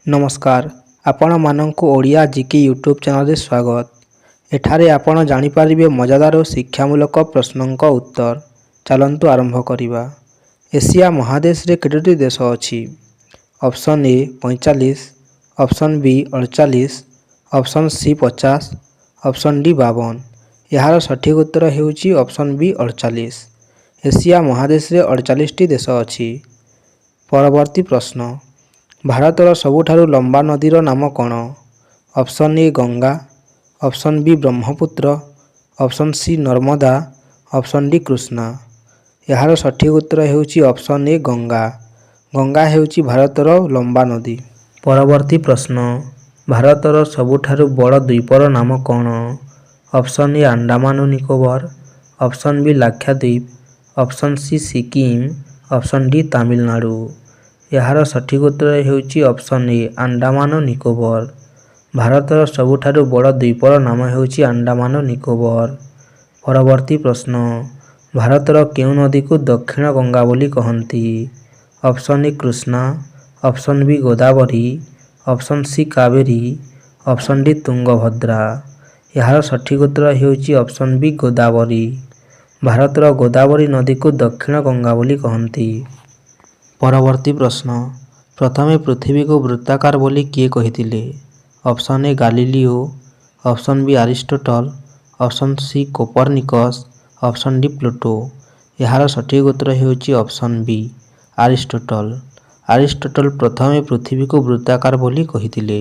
ନମସ୍କାର, ଆପଣମାନଙ୍କୁ Odia GK YouTube ଚ୍ୟାନେଲରେ ସ୍ୱାଗତ। ଏଠାରେ ଆପଣ ଜାଣିପାରିବେ ମଜାଦାର ଓ ଶିକ୍ଷାମୂଳକ ପ୍ରଶ୍ନଙ୍କ ଉତ୍ତର। ଚାଲନ୍ତୁ ଆରମ୍ଭ କରିବା। ଏସିଆ ମହାଦେଶରେ କେତୋଟି ଦେଶ ଅଛି? Option A 45, option B 48, option C 50, option D 52। ଏହାର ସଠିକ୍ ଉତ୍ତର ହେଉଛି ଅପସନ୍ ବି 48। ଏସିଆ ମହାଦେଶରେ 48ଟି ଦେଶ ଅଛି। ପରବର୍ତ୍ତୀ ପ୍ରଶ୍ନ, ଭାରତର ସବୁଠାରୁ ଲମ୍ବା ନଦୀର ନାମ କ'ଣ? Option A Ganga, option B Brahmaputra, option C Narmada, option D Krishna. ଏହାର ସଠିକ୍ ଉତ୍ତର ହେଉଛି ଅପସନ୍ ଏ ଗଙ୍ଗା। ଗଙ୍ଗା ହେଉଛି ଭାରତର ଲମ୍ବା ନଦୀ। ପରବର୍ତ୍ତୀ ପ୍ରଶ୍ନ, ଭାରତର ସବୁଠାରୁ ବଡ଼ ଦ୍ୱୀପର ନାମ କ'ଣ? Option A Andaman O Nicobar, option B Lakshadweep, option C Sikkim, option D Tamil Nadu. ଏହାର ସଠିକ୍ ଉତ୍ତର ହେଉଛି ଅପସନ୍ ଏ ଆଣ୍ଡାମାନ ଓ ନିକୋବର। ଭାରତର ସବୁଠାରୁ ବଡ଼ ଦ୍ୱୀପର ନାମ ହେଉଛି ଆଣ୍ଡାମାନ ଓ ନିକୋବର। ପରବର୍ତ୍ତୀ ପ୍ରଶ୍ନ, ଭାରତର କେଉଁ ନଦୀକୁ ଦକ୍ଷିଣ ଗଙ୍ଗା ବୋଲି କହନ୍ତି? Option A Krishna, option B Godavari, option C Kaveri, option D Tungabhadra. ଏହାର ସଠିକ୍ ଉତ୍ତର ହେଉଛି ଅପସନ୍ ବି ଗୋଦାବରୀ। ଭାରତର ଗୋଦାବରୀ ନଦୀକୁ ଦକ୍ଷିଣ ଗଙ୍ଗା ବୋଲି କହନ୍ତି। ପରବର୍ତ୍ତୀ ପ୍ରଶ୍ନ, ପ୍ରଥମେ ପୃଥିବୀକୁ ବୃତ୍ତାକାର ବୋଲି କିଏ କହିଥିଲେ? Option A Galileo, option B Aristotle, option C Copernicus, option D Plato. ଏହାର ସଠିକ୍ ଉତ୍ତର ହେଉଛି ଅପସନ୍ ବି ଆରିଷ୍ଟୋଟଲ। ଆରିଷ୍ଟୋଟଲ ପ୍ରଥମେ ପୃଥିବୀକୁ ବୃତ୍ତାକାର ବୋଲି କହିଥିଲେ।